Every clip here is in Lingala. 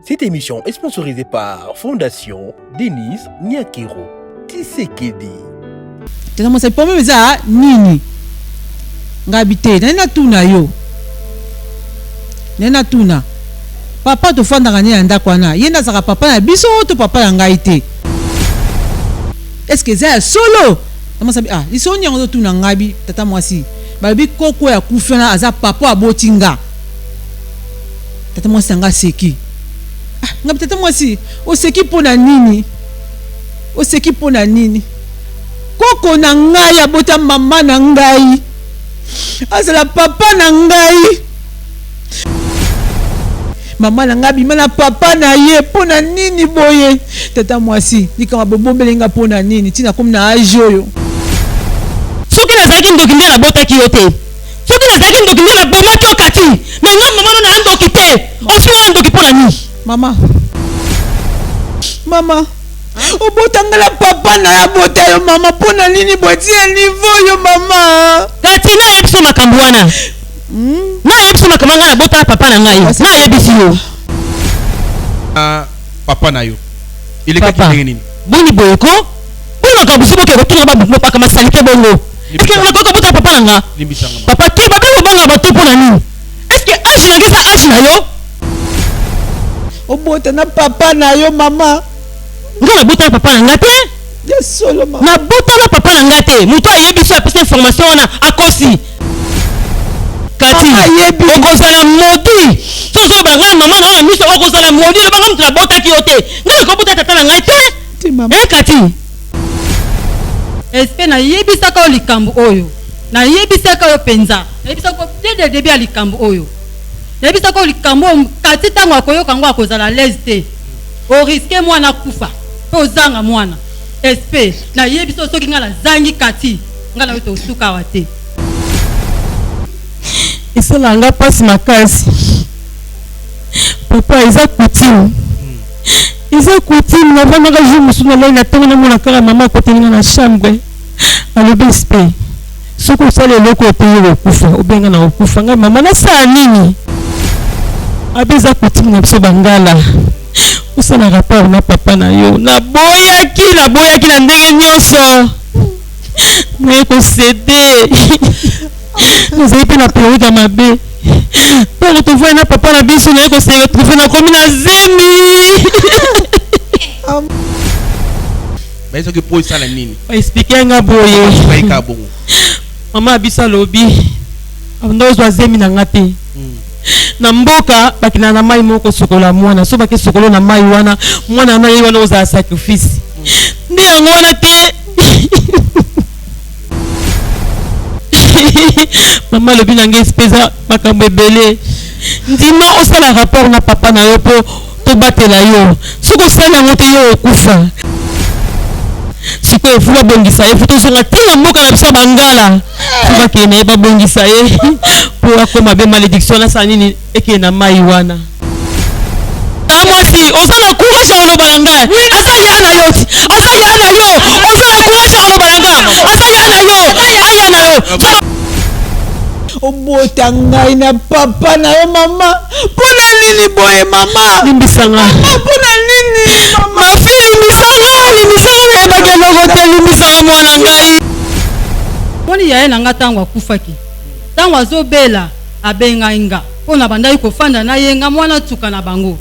Cette émission est sponsorisée par Fondation Denis Nyakero Tshisekedi. Tata mwasi problème eza nini? Ngabi te, nani natuna yo? Nani natuna? Papa tofandaka nde na ndako wana, ye nde azalaka papa na biso to papa na ngai te? Est-ce que eza ya solo? Tata mwasi abi ah, lisolo nini yango ozotuna ngai? Bi tata mwasi, balobi koko oyo akufi wana aza papa oyo aboti nga. Tata mwasi na nga aseki. Ah, nga tata mwasi, oseki mpo na nini? Oseki mpo na nini? Koko na ngai abota mama na ngai, azala papa na ngai. Mama na ngai abima na papa na ye mpo na nini boye? Tata mwasi, likambo bobombeli nga mpo na nini? Tina komi na age oyo. Soki nazalaki ndoki nde nabotaki yo te. Soki nazalaki ndoki nde nabomaki yo Kati. Mais nga mama no naa ndoki te. Ozwi nga ndoki mpo na nini? Mama. Mama. Obota nga na papa na yo abota yo mama mpo na nini boye ti na niveau yo mama. Kati nayebisi yo makambo wana. Hmm? Nayebisi yo makambo nga nabota na papa na ngai. Nayebisi yo. Papa na yo. Elekaki ndenge nini? Boni boye ko? Boni makambo mosusu boke kotuna ba masalite bongo. Est-ce que nakoki kobota papa na nga? Papa keba kaka kobanga bato mpo na nini? Est-ce que age na nga eza age na yo? Obota na papa na yo mama. Nga nabota na papa na nga te. Ya solo mama. Nabota na papa na nga te. Moto ayebi so apesa information wana akosi. Kati okozala maudit. So ozoloba nga na mama na yo na miso okozala maudit. Loba nga moto nabotaki yo te. Nga nakobota tata na ngai te. Eh Kati. Espe nayebisaka yo likambo oyo. Nayebisaka yo penza. Nayebisaka yo dès le début ya likambo oyo. Nayebisaka yo likambo oyo Kati tango akoyoka yango akozala à l'aise te. O risquer mwana akufa pe ozanga mwana. Espe nayebisi yo soki nga nazangi Kati nga na yo tosuka awa te. Esalaka nga pasi makasi papa eza coutume eza coutume navandaka jour mosusu nalali na tongo namona kaka mama akoteli nga na chambre alobi espe soki osali eloko oyo te yo okokufa obenga nga nakokufa ngai mama nasala nini abe eza coutume na biso bangala osala rapport na papa na yo naboyaki naboyaki na ndenge nyonso naye kosede nazali mpe na periode ya mabe ntango tovandi na papa na biso naye kose retrouve nakomi na zemi. Baye soki po esala nini? Ba expliquer nga boye. Baye ka bongo. Mama biso alobi abanda ozwa zemi na nga te. Na mboka bakendaka na mai moko kosukola mwana, so bake sokolo na mai wana mwana wana ye wana ozala sacrifice. Nde yango wana te. Mama alobi na ngai eza makambo ebele, ndima osala rapport na papa na yo mpo tobatela yo, soki osali yango te yo okufa. Sikoyo efu babongisa ye, fu tozonga ti na mboka na biso ya bangala, fu bakende na ye babongisa ye mpo akoma be malédiction wana asala nini ekende na mai wana. Mwasi oza na courage ya koloba na ngai, aza ya na yo, aza ya na yo, oza na courage ya koloba na ngai, aza ya na yo, aya na yo. Obota ngai na papa na yo mama, mpo na nini boye mama? Limbisa nga mama, mpo na nini mama? Ma fille, limbisa nga, limbisa nga, nayebaki eloko te, limbisa nga mwana ngai. Moni yaya na nga tango akufaki, tango azobela abengai nga po nabandaki kofanda na ye nga muana tsuka na bango.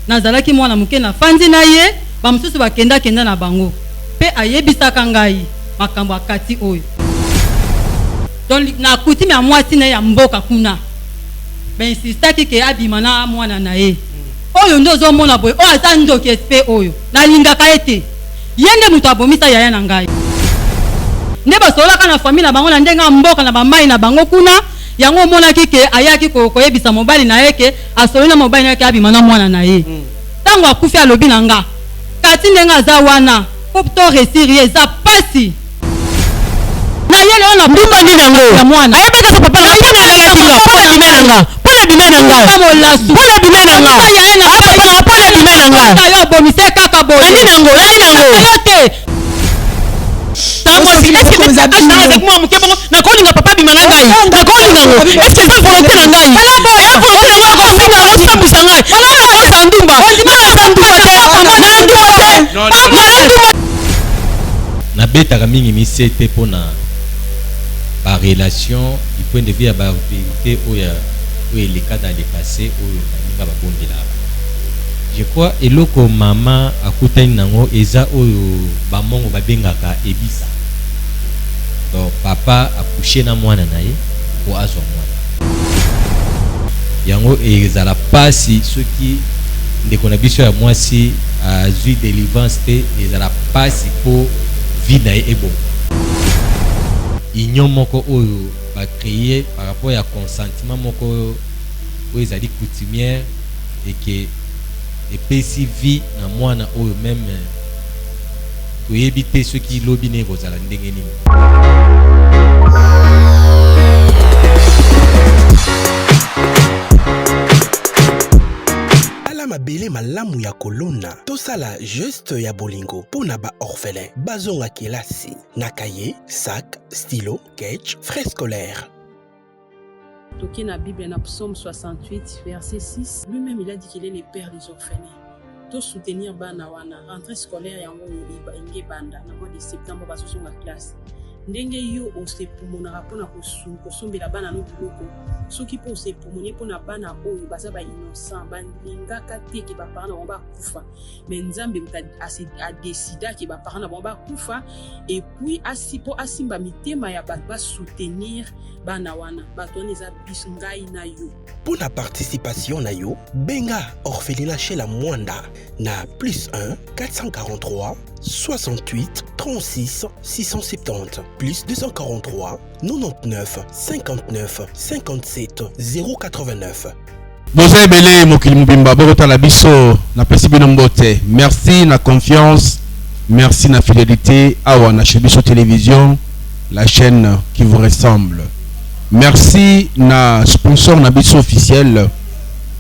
Nazalaki muana moke nafandi na ye, ba mosusu bakenda kenda na bango pe ayebisaka ngai makambo ya Cathy oyo. Donc na coutume ya muasi na ye ya mboka kuna ba insistaki ke abima na muana na ye. Oyo nde ozo mona boye oyo aza ndoki espe oyo nalingaka ye te. Ye nde mutu abomisa yaya na ngai. Nde basololaka na famille na bango na ndenge ya mboka na ba mayi na bango kuna. Yango omonaki ke ayaki koyebisa mobali na ye ke asololi na mobali na ye ke abima na mwana na ye. Tango akufi alobi na nga Cathy ndenge aza wana po to reussir ye eza pasi. Na ye lelo na Ndumba nini yango? ya mwana. Ayebaki aza papa na nga pona alalaki nga pona abima na nga pona abima na nga Luka molasu. pona abima na nga Luka yaya na aza papa na nga pona abima na nga Luka yo abomise kaka boye. Na nini yango? Na nini yango? Yo te. Mwasi est-ce que age na ngai ezalaki mwa moke bongo nakolinga papa abima na ngai nakolinga ngo est-ce que eza volonté na ngai eza volonté na ngai ya kofinga kosambwisa ngai mpona kosa ndumba. Nabetaka mingi misete mpo na ba relation du point de vue ya ba verite oyo oyo eleka dans le passe oyo baninga babondelaka bango. Je crois eloko mama akutani nango eza oyo ba mongo babengaka ebisa. Donc papa a coucher na mwana na ye mpo azwa mwana. Yango ezala pasi soki ndeko na biso ya mwasi azui delivrance te ezala pasi po vie na ye ebonga. Union moko oyo ba creer par rapport ya consentement moko oyo ezali coutumière et que epesi vie na mwana oyo meme toyebi te soki lobi naye ekozala ndenge nini. Tala mabele malamu ya kolona, tosala geste ya bolingo mpo na ba orphelins bazonga kelasi na cahier, sac, stylo, ketch, frais scolaires. Toke na Bible na Psaume 68 verset 6 lui-même il a dit qu'il est le père des orphelins. To soutenir bana wana rentrée scolaire yango oyo elingi ebanda na mois de septembre bazozonga classe. Ndenge yo osepumonaka mpona kosombela bana no biloko, soki mpe osepumone mpona bana oyo baza ba innocent balingaka te ke ba parents na bango bakufa, mais Nzambe moto adesida ke ba parents na bango bakufa et puis asi mpo asimba mitema ya bato ba soutenir bana wana. Bato wana eza biso, ngai na yo. Mpo na participation na yo, benga Orphelinat Shela Mwanda na plus 1 443 68 36 670 plus 243 99 59 57 089. Boza ebele mokili mobimba bokotala biso, napesi bino mbote. Merci na confiance, merci na fidelite awa na chez biso television, la chaîne qui vous ressemble. Merci na sponsor na biso officiel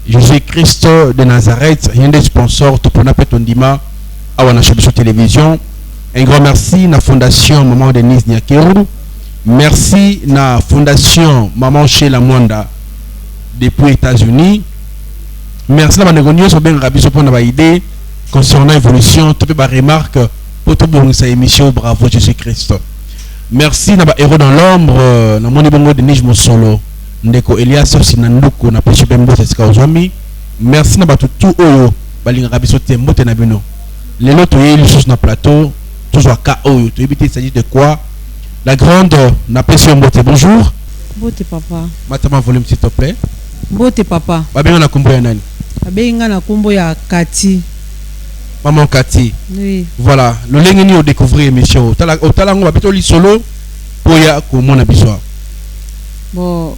Jésus-Christ de Nazareth, ye nde sponsor topona pe tondima awa na chez biso television. Un grand merci na fondation Maman Denise Nyakeru. Merci na fondation Maman Sheila Mwanda depuis États-Unis. Merci na bandeko nyonso bengaka biso mpona ba idée concernant évolution to pe ba remarque po tobongisa émission. Bravo Jésus-Christ. Merci na ba héros dans l'ombre, euh, namoni bongo Denise Mosolo, ndeko Elias Sinanduku na pesi pe mbote esika ozwami. Merci na bato tout oyo balingaka biso te, mbote na bino. Lelo toyei lisusu na plateau tozwa cas oyo toyebi te il s'agit de quoi. La grande napesi yo mbote, bonjour. Mbote papa. Matama volume s'il te plaît. Mbote papa. Babenga na kombo ya nani? Babengi nga na kombo ya Kati. Maman Kati. Oui. Voilà, lolenge nini odécouvrir émission otala otala yango babeti lisolo mpo ya komona biso awa. Bon,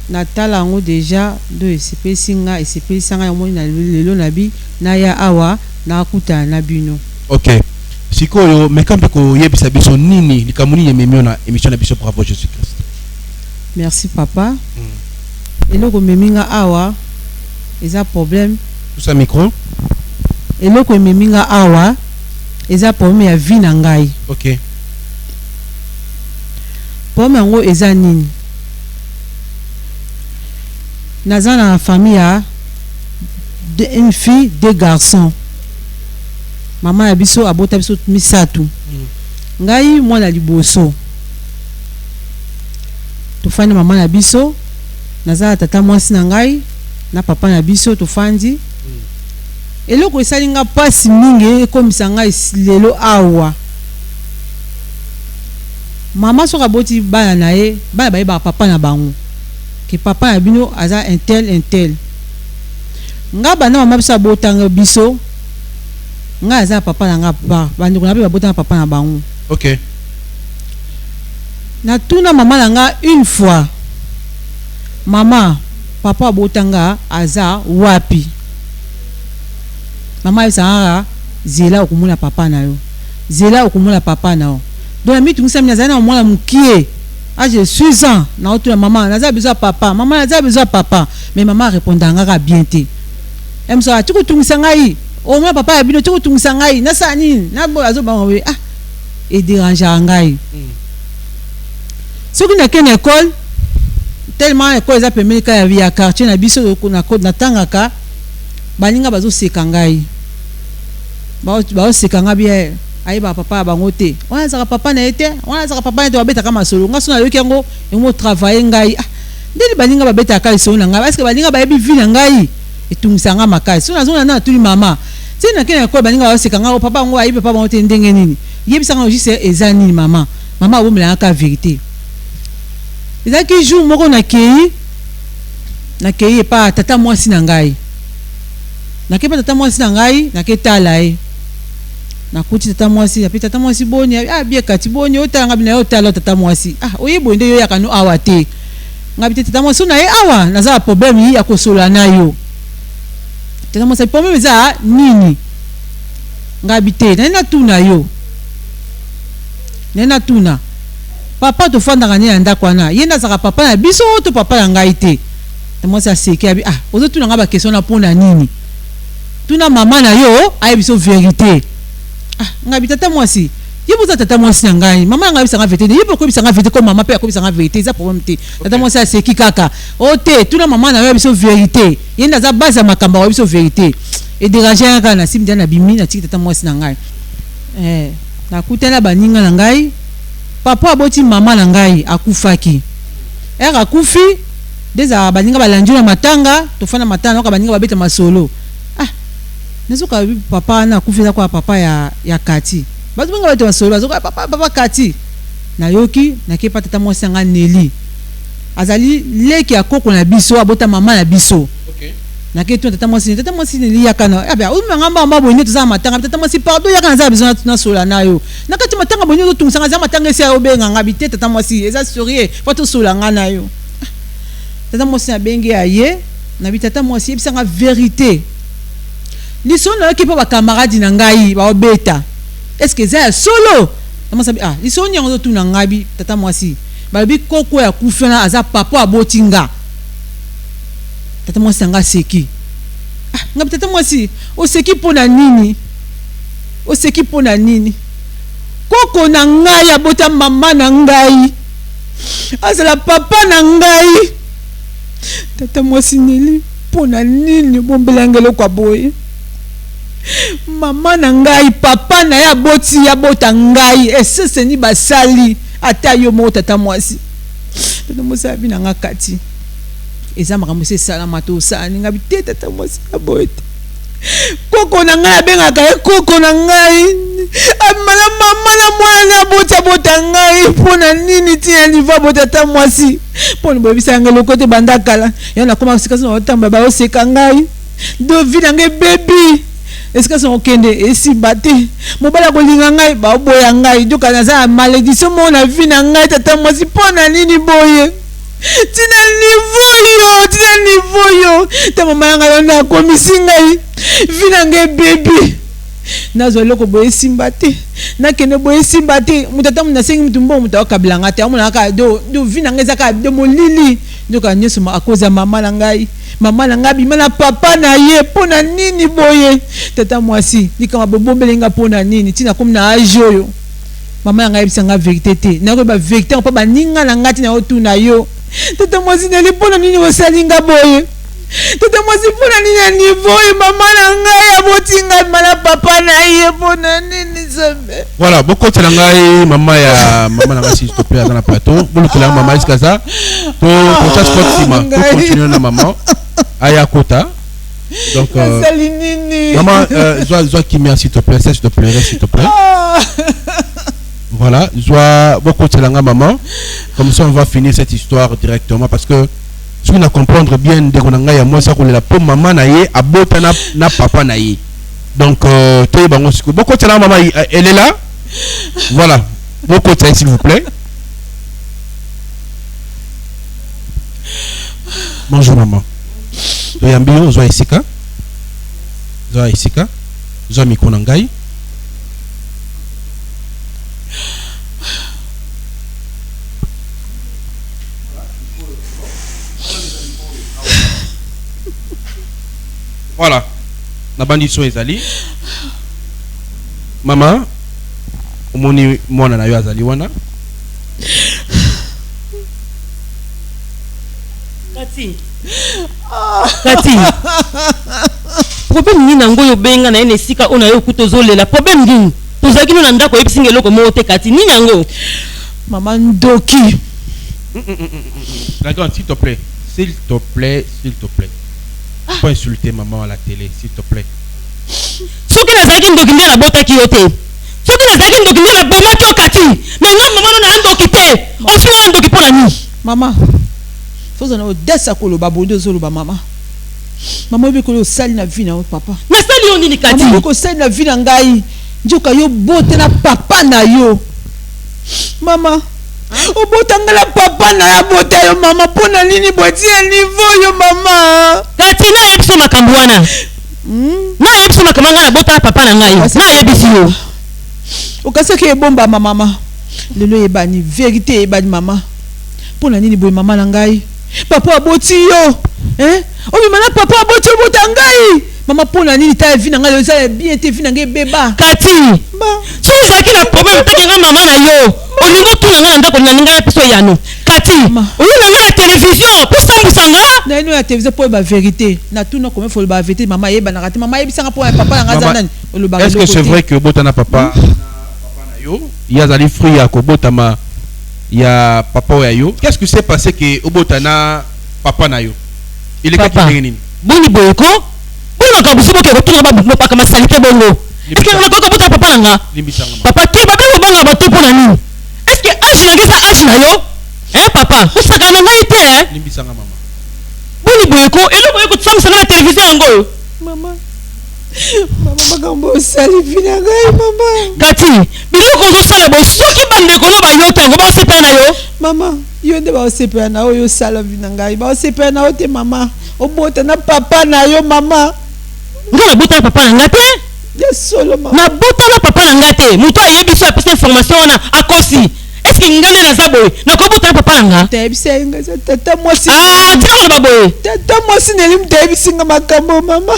natala yango deja ndo esepelisi nga, esepelisa nga yango na lelo na bi naya awa nakutana na bino. Ok. Sikoyo meka mpe koyebisa biso nini likambo nini ememi yo na émission na biso Bravo Jésus Christ. Merci papa. Eloko ememi nga awa eza problème. Pusa micro. Eloko ememi nga awa eza problème ya vie na ngai. Ok. Problème yango eza nini? Naza na famille ya une fille, deux garçons. Mama na biso abota biso misato. Ngai mwana liboso. Tofandi na mama na biso, naza na tata mwasi na ngai na papa na biso tofandi. Eloko esali nga pasi mingi ekomisa ngai lelo awa. Mama soki aboti bana na ye, bana bayebaka papa na bango ke papa na bino aza un tel un tel. Nga banda mama biso abota biso, nga naza na papa na nga ba bandeko na pe babota na papa na bango. Ok. Natuna mama na nga une fois, mama papa abota nga aza wapi? Mama ayebisa nga kaka zela okomona papa na yo, zela okomona papa na yo. Donc namitungisa mingi, nazali na mwana mukie age de 6 ans, naotuna mama naza besoin ya papa, mama naza besoin ya papa, mais mama arepondaka nga kaka bien te. Ye mosusu ati kotungisa ngai, omona papa ya bino ti kotungisa ngai, nasala nini? Azobanga boye, ah ederangeaka ngai. Soki nake na école, tellement école eza pembeni kaka ya quartier na biso natangaka, baninga bazoseka ngai, bazoseka ngai bien. Ayebaka papa ya bango te. Wana azalaka papa na ye te, wana azalaka papa na ye te, babetaka masolo. Nga soki nayoki yango, yango travailler ngai. Ah, ndeni baninga babetaka kaka lisolo na ngai, est-ce que baninga bayebi vie na ngai? Etungisa nga makasi. Soki nazongi na ndako natuni mama, ti nake na ecole baninga bazoseka nga, oh papa yango ayebi papa bango te ndenge nini? Yebisa nga juste eza nini mama? Mama abombela nga kaka verite. Ezalaki jour moko nakeyi, nakeyi epa tata mwasi na ngai. Nake epa tata mwasi na ngai, nake tala ye. Nakuti tata mwasi, nape tata mwasi boni, ah bien kati boni, otala nga bina yo tala tata mwasi. Ah oye boye nde yo yaka no awa te. Nga bite tata mwasi na ye awa naza na problème ya kosolola na yo. Tata mwasi problème eza nini? Nga bite naye natuna yo. Naye natuna. Papa tofandaka ne na ndako wana, ye nde azalaka papa na biso to papa na ngai te? Tata mwasi aseki abi ah ozotuna nga ba question na pona nini? Tuna mama na yo ayebisa yo verite. Ah ngabi tata mwasi ye boza tata mwasi na ngai mama na ngai ayebisa nga verite ye pe okoyebisa nga verite comme mama pe akoyebisa nga verite eza problème te. Tata mwasi aseki kaka o te tuna mama na yo ayebisa yo verite ye nde aza base ya makambo akoyebisa yo verite. E deranger nga kaka na simbi dejà nabimi natiki tata mwasi na ngai. Eh nakutani na baninga na ngai papa aboti mama na ngai akufaki heure akufi Nde ezalaka baninga balandi yo na matanga, tofandi na matanga nayoka baninga babeta masolo ah nazoka papa wana akufi eza kwa papa ya ya Cathy bazo benga babeta masolo bazoka papa papa Cathy nayoki nake pa tata mwasi na nga Nelly azali leki ya koko na biso abota mama na biso okay. Nake tuna tata mwasi tata mwasi Nelly yaka na abe omema nga mbamba boye nde toza na matanga tata mwasi pardon yaka naza na besoin nasola na yo na kati matanga boye nde ozotungisa nga eza matanga esi obenga nga bite tata mwasi eza sérieux faut tosola nga na yo. Tata mwasi na bengi aye na bi tata mwasi yebisa nga verite lisolo nayoki mpo ba camarade na ngai baobeta est ce que eza ya solo? Tata mwasi abi ah lisolo nini yango ozotuna ngai bi tata mwasi balobi koko oyo akufi wana aza papa aboti nga tata mwasi na nga aseki ah nga bi tata mwasi oseki mpo na nini oseki mpo na nini koko na ngai abota mama na ngai azala papa na ngai tata mwasi Nelly mpo na nini obombela ngai eloko ya boye mama na ngai papa na ye aboti ye abota ngai eseseni basali ata yo moko tata mwasi tata mwasi abi na ngai kati eza makambo esi esalama tosala ninga bi te tata mwasi ya boye te Koko na ngai abengaka ye koko na ngai amala mama na mwana na aboti abota ngai mpo na nini ntina nivo abota ata mwasi mpo na boyebisa ngai eloko te banda kala yango nakoma sika so naotambola baoseka ngai do vi na ngai ebebi esika so nakokende esimba te mobali akolinga ngai baoboya ngai doka naza na malediction moko na vi na ngai tata mwasi mpo na nini boye Tina niveau yo tina niveau yo ta mama na ngai wana akomisi ngai vi na ngai ebebi nazwa eloko boye esimba te nakende boye esimba te moto ata nasengi moto mbongo moto akabela ngai te amona kaka do do vi na ngai eza kaka do molili nzoka nyonso akoza mama na ngai mama na ngai abima na papa na ye mpo na nini boye tata mwasi likambo bobombeli ngai mpo na nini ntina komi na age oyo Mama na ngai ayebisa ngai verite te. Nayoki ba verite yango pa baninga na ngai ti nayo tuna yo. Tata mwasi Nelly pona nini osali nga boye? Tata mwasi pona nini na niveau oyo mama na ngai aboti ngai abima na papa na ye pona nini Nzambe? Voilà, bokotela ngai mama ya mama na ngai s'il te plaît aza na plateau. Bolukela ngai mama esika aza. To totia spot nsima to continuer na mama aya kota. Donc euh, Nasali nini? maman euh, zwa zwa kimia s'il te plaît, cesse de pleurer s'il te plaît. Ah. Voilà, zwa bokotela ngai maman. Comme ça on va finir cette histoire directement parce que soki na comprendre bien ndeko na ngai ya mwasi akolela mpo mama na ye abota na, na papa na ye donc euh, toyeba yango sikoyo bokotela mama elle est là voilà bokotela ye s'il vous plaît bonjour maman toyambi yo ozwa esika zwa esika zwa micro na ngai Voilà. Nabandi son ezali. Mama, omoni mwana na yo azali wana. Kati. Kati. Problème nini nango oyo obenga na ye na esika oyo na yo okuta ozolela? Problème nini? Tozalaki no na ndako, oyebisi nga eloko moko te. Kati nini yango? Mama, ndoki. La grande, s'il te plaît, s'il te plaît, s'il te plaît. Pas insulter maman à la télé, s'il te plaît. Soki nazalaki ndoki nde nabotaki yo te. Soki nazalaki ndoki nde nabomaki yo, Kati. Mais nga mama no naa ndoki te. Ofinga nga ndoki mpo na nini? Mama, fozala audace ya koloba boye nde ozoloba. Mama, mama, oyebi kolo osali na vie na yo, papa. Nasali yo nini, Kati? Mama, osali na vie na ngai. Nzoka yo bote na papa na yo. Mama, obotanga na papa na yo, abota yo. Mama, mpo na nini botia niveau yo, mama? Kati, nayebi so makambo wana. Nayebi so makambo. Ngai nabotala papa na ngai, nayebisi yo. Okasaki ebombama, mama. Lelo eyebani, vérité eyebani. Mama, mpo na nini boye, mama na ngai? Papa aboti yo, hein? Obima na papa aboti, obota ngai. Mama, mpo na nini? Ta vie na ngai lelo eza ya bien te, vie na ngai ebeba. Kati, soki ozalaki na problème taki nga mama na yo, olingi otuna nga na ndako, na ninga ya biso yano. Kati, oyo na nga na télévision mpo sambwisa nga. Nayino ya télévision mpo oyeba vérité. Natuna combien fois, oloba vérité. Mama ayebanaka te. Mama ayebisanga mpo ya papa na ngai aza nani, olobaka. Est-ce que c'est vrai que obota na papa na yo? Ye azali fruit ya kobotama ya papa oyo ya yo. Qu'est-ce qui s'est passé ke obota na papa na yo? Elekaki ndenge nini? Boni boye ko? Boni makambo so boke kotuna bapaka masali te bongo? Est-ce nakoki kobota papa na nga? Papa te, babe kobanga bato mpo na nini? Est ce que âge na ngai eza âge na yo, hein? Papa, kosaka na ngai te, hein? Limbisanga, mama. Boni boye ko? Eloko oyo kosambisa nga na télévision yango oyo. Mama, mama, makambo osali vie na ngai, mama. Kati, biloko ozosala boye, soki bandeko no bayoki yango, basepela na yo? Mama, yo nde baosepela na oyo osala vie na ngai. Baosepela na yo te, mama. Obota na papa na yo, mama. Nga nabota na papa na nga te. Ya solo, mama. Nabota na papa na nga te. Moto ayebi so apesa information wana akosi. Est ce que nga nde naza boye, nakobota na papa na nga? Tayebisa ye nga eza tata mwasi. Ah, tika koloba boye. Tata mwasi Neli moto ayebisi nga makambo, mama.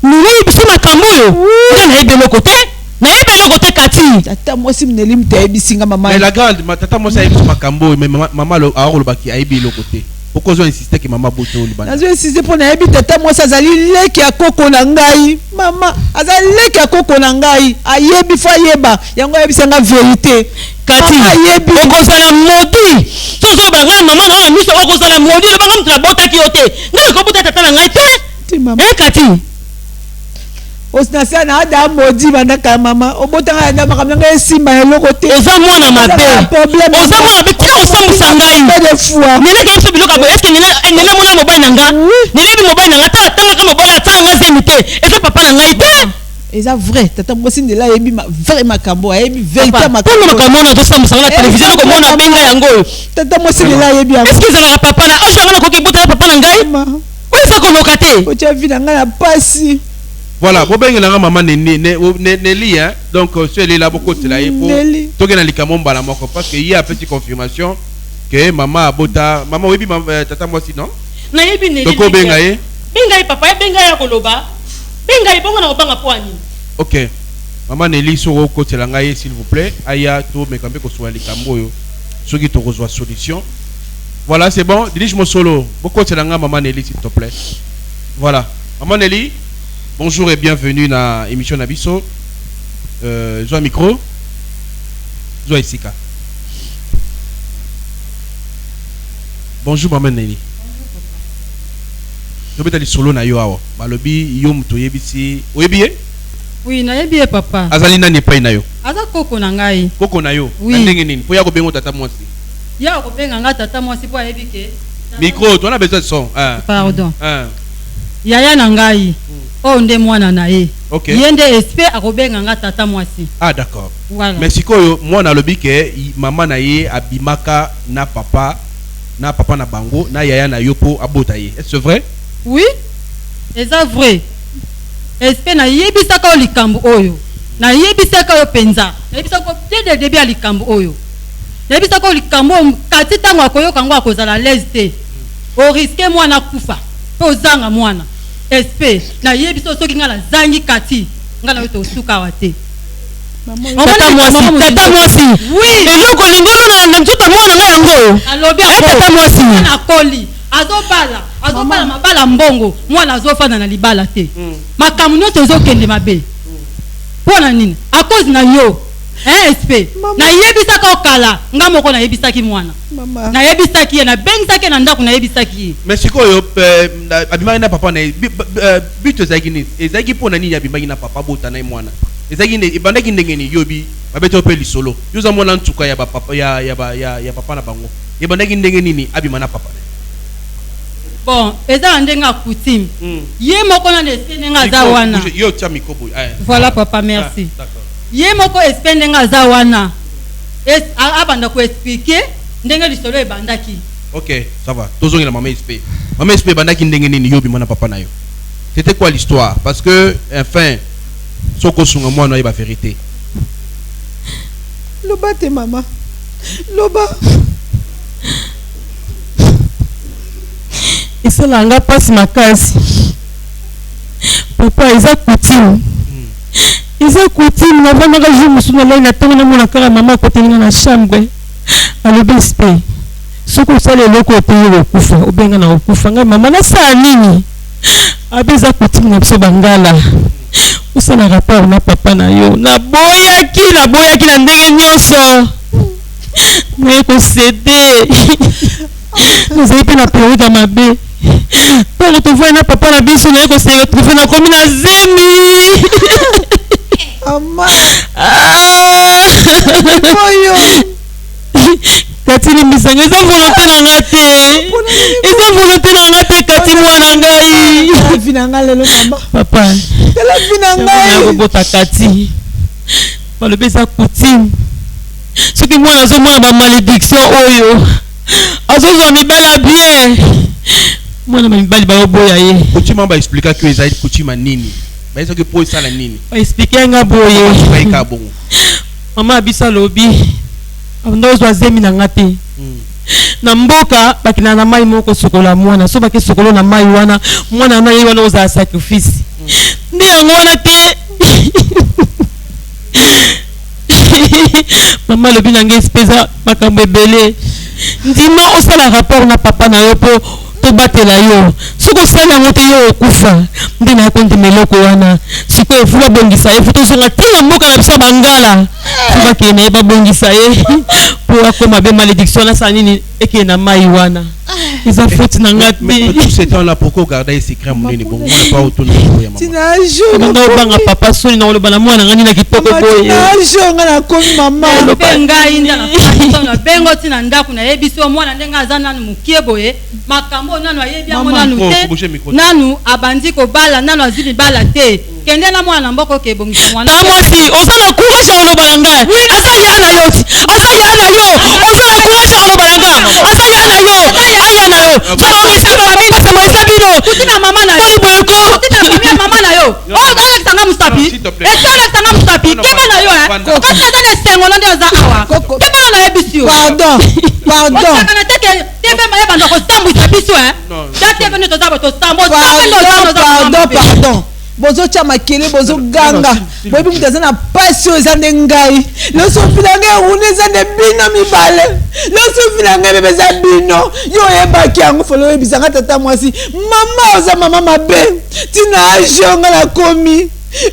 Nayebi biso makambo oyo. Nga nayebi eloko te, nayebi eloko te, Kati. Tata mwasi Neli moto ayebisi nga, mama. Mais la grande, ma tata mwasi ayebi biso makambo oyo, mais mama, mama akolobaki ayebi eloko te. Pourquoi ozo insiste ke mama boto oyo libanda? Nazo insiste mpo nayebi tata mwasi azali leki ya koko na ngai. Mama aza leki ya koko na ngai, ayebi, fo ayeba yango, ayebisa nga vérité. Kati, ayebi. Okozala maudit so ozoloba ngai na mama na oyo na miso. Okozala maudit. Lobanga moto nabotaki yo te. Ngai nakobota tata na ngai te, e Kati. Nasala na ada modi bandaka. Mama, obotanga ya makambo na ngai esimba eloko te. Oza mwana mabe, oza mwana mabe. Tika kosambwisa ngai. Neleki biso biloko ya boye. Est-ce nele mona mobali na nga? Nelebi mobali na nga ta atangaka mobali atala nga zemi te. Eza papa na ngai te. Eza vrai, tata mwasi ndela ayebi vrai makambo, ayebi vérité. Makambo makambo wana ozosambwisa nga na télévision, eloko mona abenga yango oyo. Tata mwasi ndela ayebi yango. Est-ce ezalaka papa na âge yango nakoki ebotala papa na ngai? Oyo eza koloka te. Otya vie na ngai na pasi. Voilà, bobengelanga mama Neni, Nelly, hein. Donc so elela, bokotela ye po tokende na likambo mbala moko, parce que ye apesi confirmation ke mama abota. Mama, oyebi tata mwasi, non? Nayebi Nelly. Tokobenga ye. Benga ye, papa. Ye, benga ye, akoloba. Benga ye bongo na kobanga mpo ya nini? Ok, mama Nelly, soki okotela ngai ye, s'il vous plaît, aya, tomeka mpe kosola likambo oyo, soki tokozwa solution. Voilà, c'est bon. Dirige mosolo, bokotela ngai mama Nelly, s'il te plaît. Voilà, mama Nelly, bonjour et bienvenue na émission na biso. Zwa micro, zwa esika. Bonjour, mama Nelly. Tobeta lisolo na yo. Awa balobi yo moto oyebisi, oyebi ye? Oui, nayebi ye, papa. Azali nani epai na yo? Aza koko na ngai. Koko na yo? Oui. Na ndenge nini? Mpo ya kobenga tata mwasi? Ya kobenga nga tata mwasi mpo ayebi ke Micro, toza na besoin de son, ah. Pardon. Ah. Yaya na ngai oyo nde mwana na ye. Ye nde espe akobenga nga tata mwasi. Ah, d'accord. Voilà. Mais sikoyo mwana alobi ke mama na ye abimaka na papa, na papa na bango, na yaya na yo, mpo abota ye. Est-ce vrai? Oui, eza vrai. Espe, nayebisaka yo likambo oyo, nayebisaka yo mpenza, nayebisaka yo dès le début ya likambo oyo. Nayebisaka yo likambo oyo, Kati. Ntango akoyoka yango, akozala l'aise te. Orisquer mwana akufa mpe ozanga mwana. Espe, nayebi so soki ngai nazangi Kati, ngai na yo tosuka awa te. Tata mwasi, tata mwasi, eloko olingi olona na nzoto ya mwana ngai yango oyo. Alobi. Eh, tata mwasi. Mwana akoli, azobala, azobala mabala mbongo. Mwana azofanda na libala te, makambo nyonso ezokende mabe. Mpo na nini? À cause na yo. Hein SP? Nayebisaka yo kala, nga moko nayebisaki mwana. Nayebisaki ye, nabengisaki ye na ndako nayebisaki ye. Mais sikoyo euh, abimaki na papa na ye euh, but ezalaki nini? Ezalaki mpo na nini abimaki na papa abota na ye mwana? Ezalaki nde ebandaki ndenge nini? Yobi babeti yo mpe lisolo. Yo oza mwana nsuka ya ba papa ya ya ba ya, ya papa na bango. Ebandaki ndenge nini abima na papa na ye? Bon, eza na ndenge ya coutume. Mm. Ye moko nanu SP ndenge aza wana. Yo tia micro boye. Ah, voilà papa, merci. Ah, ye moko SP ndenge aza wana. Es, abanda ko expliquer ndenge lisolo ebandaki. Ok, ça va. Tozongela mama SP. Mama SP ebandaki ndenge nini yo bima na papa na yo? C'était quoi l'histoire? Parce que enfin soko sunga mwana oyeba vérité. Loba te mama. Loba. Esalaka nga mpasi makasi papa eza coutume eza coutume navandaka jour mosusu nalali na ntongo namona kaka mama akoteli nga na chambre alobi espe soki osali eloko oyo te yo okokufa obenga na kokufa ngai mama nasala nini abe eza coutume na biso bangala osala rapport na papa na yo naboyaki naboyaki na ndenge nyonso naye kosede nazali mpe na periode ya mabe ntango tovandi na papa na biso naye kose retrouve nakomi na zemi oyo kati limbisa ngai eza volonté na nga te eza volonté na nga te kati mwana ngai vi na ngai lelo mama papa tala vi na ngai nakobota kati balobi eza coutume soki mwana azomona ba malediction oyo azozwa mibali ya bien mwana ba mibali baoboya ye coutume ba explikaki yo ezali coutume nini bayebisaki mpo esala nini ba explike nga boye bayika bongo mama ya biso alobi abanda ozwa zemi na nga te hmm. na mboka bakendaka na mai moko kosukola mwana so bake sokolo na mai wana mwana wana ye wana ozala sacrifice hmm. nde yango wana te mama alobi na ngai eza makambo ebele ndima osala rapport na papa na yo mpo tobatela yo soki osali yango te yo okufa nde naya kondima eloko wana sikoyo efu babongisa ye fu tozonga ti na mboka na biso ya bangala fu bakende na ye babongisa ye mpo akoma be malédiction nasala nini ekende na mai wana eza faute na nga te tout ce temps là pourquoi garder ye secret monene bongo mwana pa otuna ya mama tina jour nga obanga papa soni na koloba na mwana nga nini na kitoko boye tina jour nga nakomi mama mpe ngai nde na bengo ti na ndako nayebisi yo mwana ndenge aza nanu mokie boye makambo oyo nanu ayebi yango nanu te nanu abandi kobala nanu azwi libala te kende na mwana na mboka oke ebongisa mwana ta mwasi oza na courage ya koloba na ngai aza ya na yo ti aza ya na yo oza na courage ya koloba na ngai aza ya na yo aya na yo sokaoesama eza bino kutina mama na yo boye ko kutina famille mama na yo oyo olakisa nga mosapi esi olakisa nga mosapi keba na yo kasi aza na esengo no nde aza awa keba na nayebisi yo pardon pardon osakana te ke tv ebanda kosambwisa biso ta tv nde toza tosambwa pardon pardon bozotya makele bozoganga boyebi moto aza na mpasi oyo eza nde ngai losofi na ngai erune eza nde bino mibale losofi na ngai bebe eza bino yo oyebaki yango folo oyebisa nga tata mwasi mama oza mama mabe ntina age oyo ngai nakomi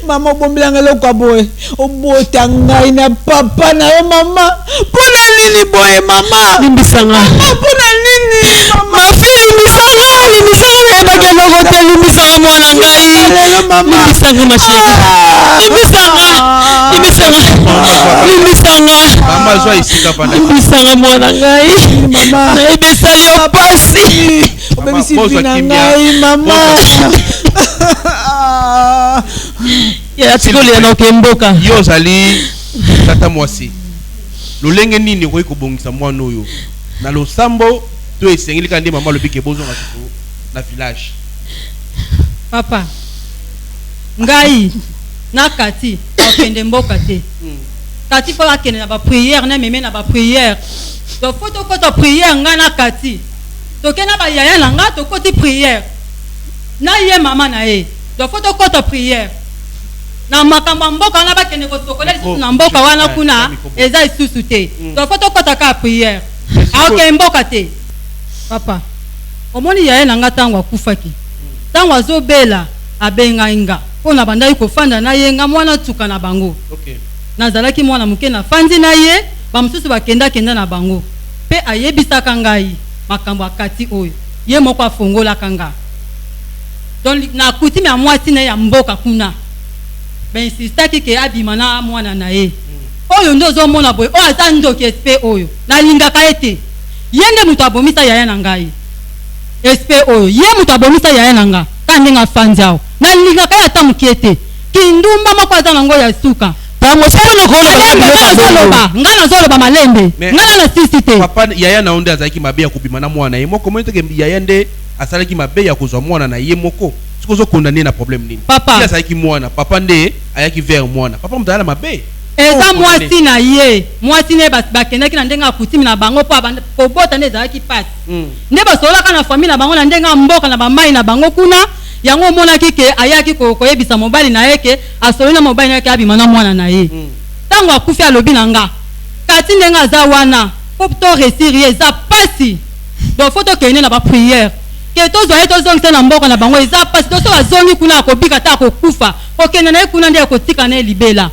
mama obombela ngai eloko ya boye obota ngai na papa na yo mama mpo na nini boye mama limbisa nga mama mpo na nini mama mafi limbisa nga limbisa nga nayebaki eloko te limbisa nga mwana ngai lelo mama limbisa nga ma chérie Ah. limbisa nga limbisa nga limbisa nga mama azwa esika vanda limbisa nga mwana ngai Mama. nayebi esali yo pasi obebisi Mama, vi bozwa na kimia. ngai mama ya tikolela na oke mboka yo ozali tata mwasi lolenge nini okoki kobongisa mwana oyo na losambo to esengeli kaka nde mama alobi ke bozonga susu na village papa ngai na kati akende mboka te kati fo akende na baprière na meme na baprière donc fo tokota prière ngai na kati toke na bayaya na ngai tokoti prière na ye mama na ye donc fo tokota prière na makambo ya mboka wana bakende kosokola lisusu na mboka wana kuna eza lisusu te donc fo tokota kaka prière akokende mboka te papa omoni yaya na nga ntango akufaki ntango azobela abengai nga. Mpo nabandaki kofanda na ye, nga mwana nsuka na bango. Okay. Nazalaki mwana moke, nafandi na ye, bamosusu bakenda-kenda na bango. Mpe ayebisaka ngai makambo ya kati oyo ye moko afongolaka nga. Donc na coutume ya mwasi na ye ya mboka kuna, ba insistaki ke abima na mwana na ye. Oyo nde ozomona boye, oyo aza ndoki espe oyo. Nalingaka ye te. Ye nde moto abomisa yaya na ngai. Espe oyo, ye moto abomisa yaya na nga. Kaka ndenge afandi awa. Nalingaka ye ata mokie te. Kindumba moko aza nango ya suka. Tango soko na koloba Malembe, biloko nga ya bongo. nazoloba, nga nazoloba malembe. Mais Nga na nasisi te. Papa yaya na yo nde azalaki mabe ya kobima na mwana na ye moko. Omoni te ke yaya nde asalaki mabe ya kozwa mwana na ye moko. Soki ozo condamner na problème nini? Papa. Ye azalaki mwana, papa nde ayaki vers mwana. Papa moto azala mabe. Eza Oh, condamner. mwasi na ye. Mwasi na ye bakendaki na ndenge ya coutume na bango po abanda kobota nde ezalaki pasi. Nde basololaka na famille na bango na ndenge ya mboka na ba mayi na bango kuna. Yango omonaki ke ayaki koyebisa mobali na ye ke asololi na mobali na ye ke abima na mwana na ye. Tango akufi alobi na nga Cathy ndenge aza wana po to reussir ye eza pasi donc faut tokende na ba prière ke tozwa ye tozongisa ye na mboka na bango eza pasi donc soki azongi kuna akobika te akokufa kokende na ye kuna nde akotika na ye libela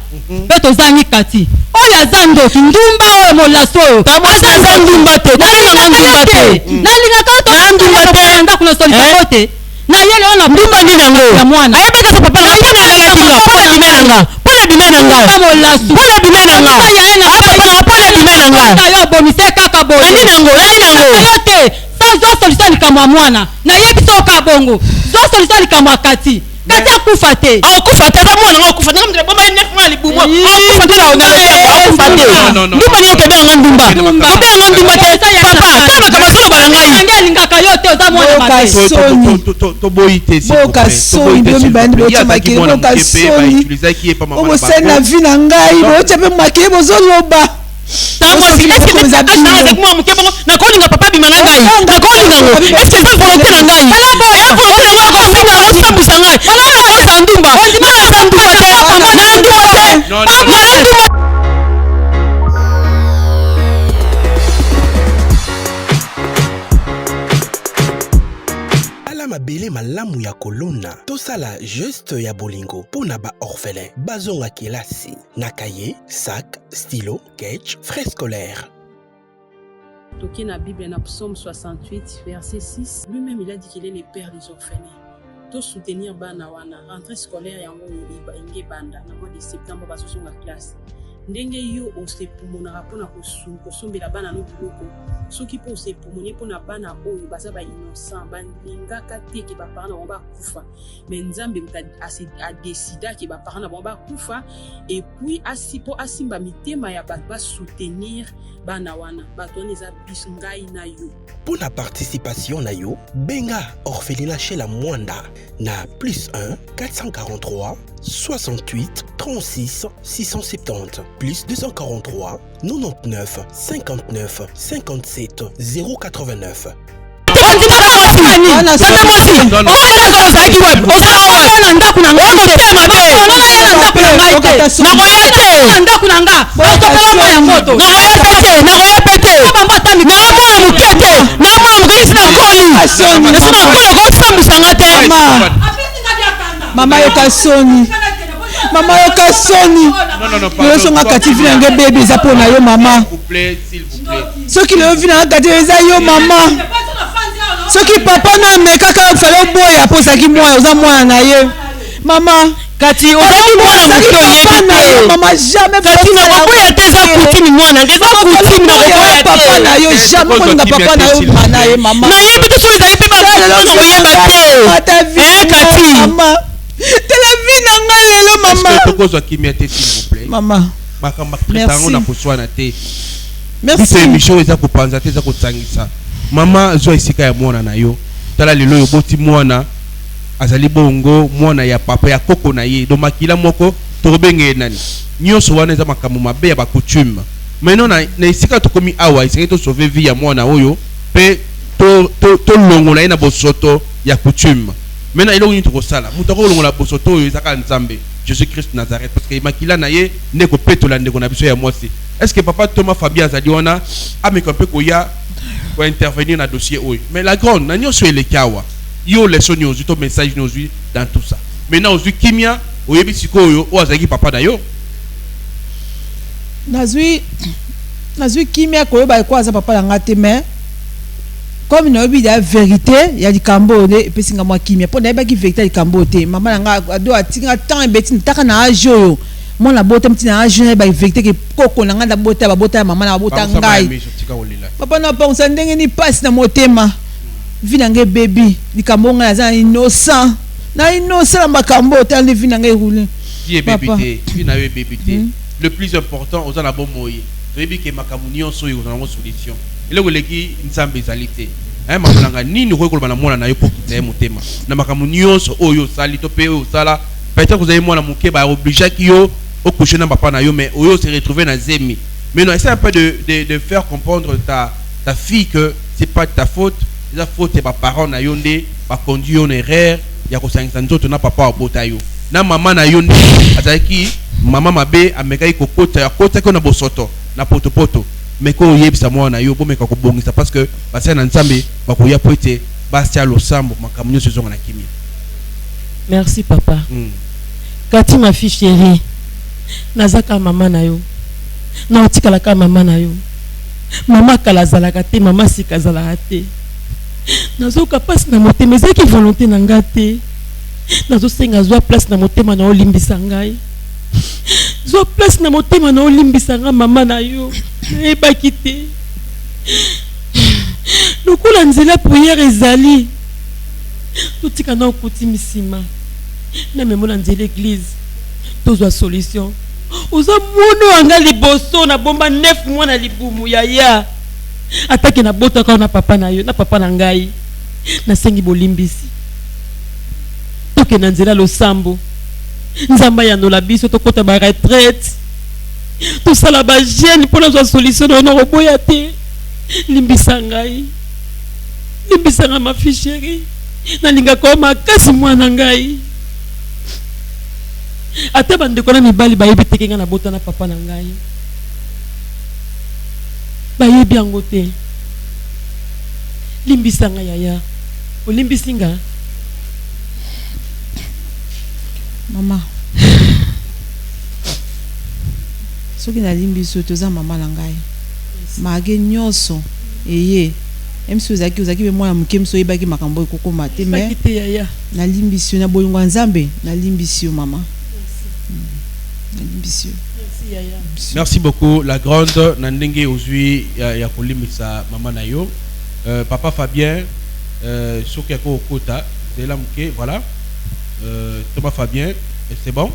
pe tozangi Cathy oyo aza ndoki ndumba oyo molaso oyo aza aza ndumba te nalingaka ye te nalingaka ye Aza ndumba te. na ndako na solisa te na ye lelo na ndumba nini yango ya mwana ayebaka sa papa na nga mpo nalalaki nga mpo na bima na nga mpo na bima na nga Ndumba molasu mpo na bima na nga Ndumba ya ye na Ah, papa na nga mpo na bima na nga nga yo obomise kaka boye na nini yango na nini yango yo te sa zwa solution ya likambo ya mwana nayebi so oka bongo zwa solution ya likambo ya kati kati akufa te akufa te aza mwana nga akufa te nga moto naboma ye 9 mois ya libumu Ii, akufa te na na ndumba, akufa te Non, non, non. ndumba nini okende yanga ndumba Ndumba. obe yanga ndumba te Eza ya papa na tala makambo azoloba na ngai ngai alingaka yo te oza mwana Boyoka mabe soni. Toboyi te s'il vous Boyoka plaît. soni, Toboyi te, bino s'il vous mibali plaît. Ye botia azalaki makele, mwana boyoka moke mpe soni. bautilisaki ye pa mama na Obosani na bango. vie na ngai, botia mpe makele bozoloba. Tango Bozokima asi est-ce que bokomeza âge na bino. ngai azalaki mwana moke bongo nakolinga papa abima na ngai Ozanga nakolinga ngo papa est-ce que eza volonté na ngai eza volonté na ngai kofinga kosambwisa ngai nga nakoza ndumba nga naza ndumba te na ndumba te Non, non, na ndumba. Tala mabele malamu ya kolona tosala geste ya bolingo mpo na ba-orphelin bazonga kelasi na kaye sac stylo ketch frais scolaire. Toke na Bible na Psaume 68 verset 6. Lui-même il a dit qu'il est le père des orphelins. To soutenir bana wana rentrée scolaire yango oyo elingi ebanda na mois de septembre bazozonga classe. Ndenge yo osepumonaka mpona kosombela bana no biloko, soki mpo osepumone mpona bana oyo baza ba innocent balingaka te ke ba parents na bango bakufa, mais Nzambe moto adesida ke ba parents na bango bakufa et puis asi mpo asimba mitema ya bato ba soutenir bana wana. Bato wana eza biso, ngai na yo. Mpo na participation na yo, benga orphelinat Sheila Mwanda na plus 1 443 68 36 670 plus 243 99 59 57 089. Tata mwasi, oyo ndako ozalaki wapi? Ozalaka wapi? Na ndako na ngai te. Oyo motema mabe. Nakoya na ndako na ngai te. Nakoya te. Na ndako na nga. Basopela mai ya moto. Nakoya pe te, nakoya pe te. Bango ata mikolo. Na mwana moke te, na mwana moke esi nakoli. Esi nakoli okosambwisa nga te. Mama. Mama yoka soni. Mama yoka soni. Non, non, non, pardon. Lelo songa kati vi na ngai bebe eza mpo na yo mama. S'il vous plaît, s'il vous plaît. Soki lelo vi na ngai kati eza yo mama. Soki papa na amekaka fale oboya mpo ozalaki mwana, oza mwana na ye. Mama. Kati ozalaki mwana moke oyebi te. Mama jamais Kati nakoboya te eza coutume mwana eza coutume nakoboya papa na te. yo jamais kolinga papa na yo mana ye mama. Nayebi te soki ezali mpe bakutume nakoyeba te. Ata vie Eh, Kati. mama. Tala vie na ngai lelo Est-ce mama. que tokozwa kimia te s'il vous plaît? Mama. Makambo ya yango na koswana te. Merci. Biso émission eza kopanza te, eza kosangisa. Mama zwa esika ya mwana na yo. Tala lelo oyo oboti mwana azali bongo mwana ya papa ya koko na ye. Donc makila moko tokobenge ye nani? Nyonso wana eza makambo mabe ya ba coutume. Maintenant na esika tokomi awa esengeli to sauver vie ya mwana oyo pe tolongola ye na bosoto ya coutume. Maintenant eloko nini tokosala? Moto akolongola bosoto oyo eza kaka Nzambe, Jésus Christ Nazareth, parce que makila na ye nde kopetola ndeko na biso ya mwasi. Est-ce que papa Thomas Fabien azali wana ameka mpe koya ko intervenir na dossier oyo? Mais la grande na nyonso eleki awa, yo leçon nini ozwi to message nini ozwi dans tout ça? Maintenant ozwi kimia, oyebi sikoyo oyo azalaki papa na yo. Nazwi nazwi kimia koyeba ko aza papa na nga te, mais comme nayebi ya vérité ya likambo oyo nde epesi nga mwa kimia, mpo nayebaki vérité ya likambo oyo te. Mama na nga ado atiki nga temps ebeti ntaka na age oyo mwana abotami, ntina age nayeba vérité ke koko na nga nabota, babota ya mama na babota ngai. Papa na pangusa ndenge ni mpasi na motema, vie na ngai ebebi. Likambo ngai naza na innocent, na innocent na makambo oyo. Tala nde vie na ngai eroule. Vie ebebi te, vie na yo ebebi te. Le plus important, oza na bomoi. Toyebi ke makambo nyonso oyo kozala yango solution, eloko eleki Nzambe ezali te. Mama na ngai, nini okoki koloba na mwana na yo mpo okitisa ye motema na makambo nyonso oyo osali to mpe oyo osala? Peut-être ozali mwana moke, baobligeaki yo ocoucher na papa na yo, mais oyo se retrouver na zemi. Mais non, essaie un peu de faire comprendre ta fille que c'est pas ta faute, eza faute ya baparent na yo nde baconduit yo na erreur ya kosangisa nzoto na papa abota yo na mama na yo, nde azalaki mama mabe, amekaki kokota, akotaki yo na bosoto na potopoto. Mais ko oyebisa mwana na yo, bomeka kobongisa, parce que basali na Nzambe bakoya po ete basia losambo, makambo nyonso ezonga na kimia. Merci, papa. Kati, ma fille chérie, naza kaka mama na yo, na otikala kaka mama na yo. Mama kala azalaka te, mama sika azalaka te. Nazoyoka mpasi na motema, ezalaki volonté na nga te. Nazosenga, zwa place na motema na, olimbisa ngai. Zwa place na motema na, olimbisa nga mama na yo. Nayebaki te. Lokola nzela prière ezali, totika na okoti nsima namemo na nzela église, tozwa solution. Oza mwana ya nga liboso, nabomba 9 mois na libumu. Yaya, atake nabotaka na papa na yo na papa na ngai, nasengi bolimbisi. Tokende na nzela losambo, Nzambe ayanola biso. Tokɔta baretraite, tosala bajeûne mpo nazwa solution na yo. Na koboya te, limbisa ngai, limbisa ngai, ma fille chérie. Nalingaka yo makasi, mwana ngai. Ata bandeko na mibali bayebi teke ngai nabota na papa na ngai, bayebi yango te. Limbisa ngai, yaya. Olimbisi nga? Mama, soki nalimbisi yo, toza mama na ngai mage nyonso eye msi ozalaki, ozalaki mpe mwana moke, msi oyebaki makambo oyo ekokoma te. Mais nalimbisi yo na bolingo ya Nzambe, nalimbisi yo, mama, nalimbisi yo. Merci beaucoup, la grande, na ndenge ozwi ya kolimbisa mama na yo. Papa Fabien, soki ako okota zela moke. Voilà, Thomas Fabien, c'est bon,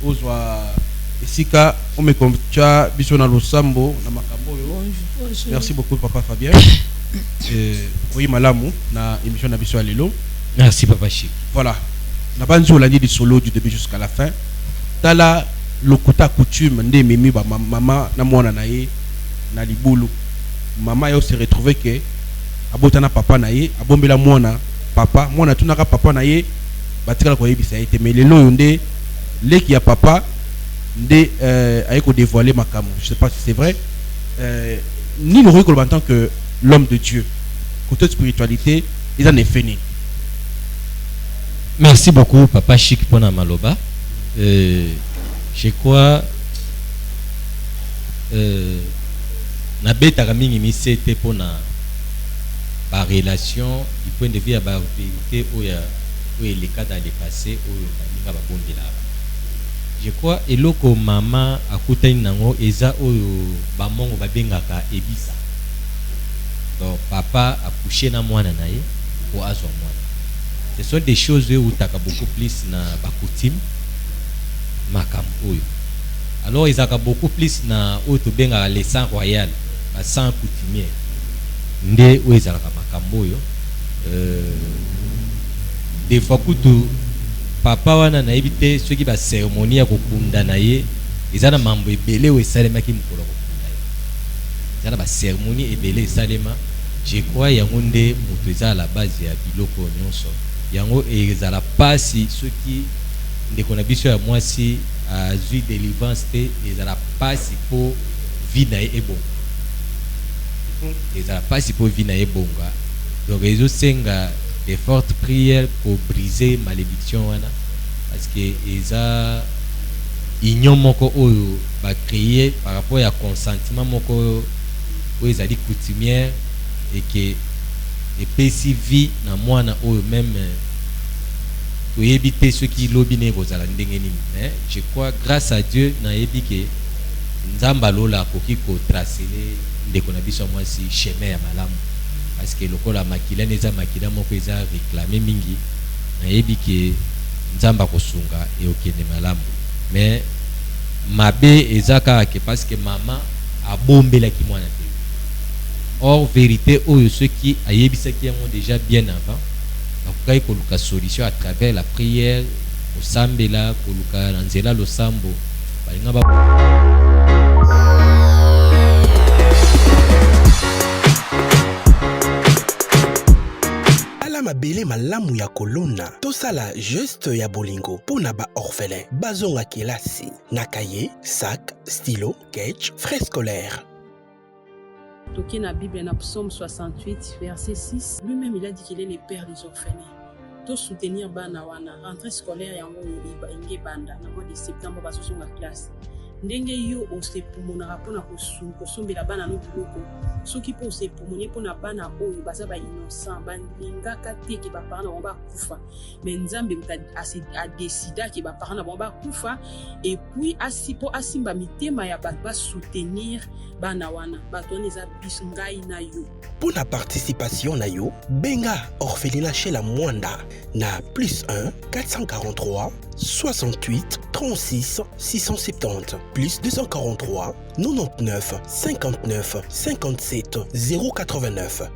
ozwa esika omeka tya biso na losambo na makambo oyo. Merci beaucoup, papa Fabien. Oyi malamu na émission na biso ya lelo. Merci, papa Chic. Voilà, na banzi olandi lisolo du début jusqu'à la fin. Tala, lokuta coutume nde ememi bamama na mwana na ye na libulu. Mama ye se retrouve ke abota na papa na ye, abombela mwana papa. Mwana atunaka papa na ye, batikala koyebisa ye te. Mais lelo oyo nde leki ya papa nde aye kodévoiler makambo. Je sais pas si c'est vrai. Nini okoki koloba en tant que l'homme de Dieu, côté spiritualité eza na effet nini? Merci beaucoup, papa Chic, mpona maloba. Je crois nabetaka mingi mise te mpona barelation du point de vue ya bavérité oyo oyo eleka dans le passé, oyo baninga babombelaka. Je crois eloko mama akutani nango eza oyo bamongo babengaka ebisa. Donc papa acouche na mwana na ye po azwa mwana. Ce sont des choses oyo eutaka beaucoup plus na bacoutume, makambo oyo. Alors ezalaka beaucoup plus na oyo tobengaka le sang royal, basang coutumier nde oyo ezalaka makambo oyo. Des fois kutu papa wana nayebi te soki bacérémonie ya kokunda na ye eza na mambo ebele oyo esalemaki mokolo ya kokunda ye, eza na bacérémonie ebele esalema. Je crois yango nde moto eza à la base ya biloko nyonso. Yango ezala pasi soki ndeko na biso ya mwasi azwi délivrance te, ezala pasi mpo vie na ye ebonga, ezala pasi mpo vie na ye ebonga. Donc ezosenga de fortes prières kobrise malédiction wana. Parce que eza union moko oyo ba creer par rapport ya consentement moko oyo ezali coutumière et que epesi vie na mwana oyo meme toyebi te soki lobi naye ekozala ndenge nini. Mais je crois grace à Dieu nayebi ke Nzambe ya lola akoki ko tracer ndeko na biso ya mwasi chemin ya malamu parce que lokola makila na eza makila moko eza reclamer mingi, nayebi ke Nzambe akosunga ekokende malamu. Mais mabe eza kaka ke parce que mama abombelaki mwana te. Or verite oyo soki ayebisaki yango dejà bien avant, bakokaki koluka solution à travers la prière, kosambela, koluka na nzela losambo, balinga ba Tala mabele malamu ya kolona, tosala geste ya bolingo mpo na ba orphelins bazonga kelasi na cahier, sac, stylo, ketch, frais scolaires. Toke na Bible na Psaume 68 verset 6. Lui-même il a dit qu'il est le père des orphelins. To soutenir bana wana rentrée scolaire yango oyo elingi ebanda na mois de septembre bazozonga classe. Ndenge yo osepumonaka mpona kosombela bana no biloko, soki mpo osepumone mpona bana oyo baza ba innocent, balingaka te ke ba parents na bango bakufa, mais Nzambe moto adesida ke ba parents na bango bakufa, et puis asi mpo asimba mitema ya bato basoutenir bana wana. Bato wana eza biso, ngai na yo. Mpo na participation na yo, benga orphelinat Shela Mwanda na plus 1 443 68 36 670 plus 243 99 59 57 089.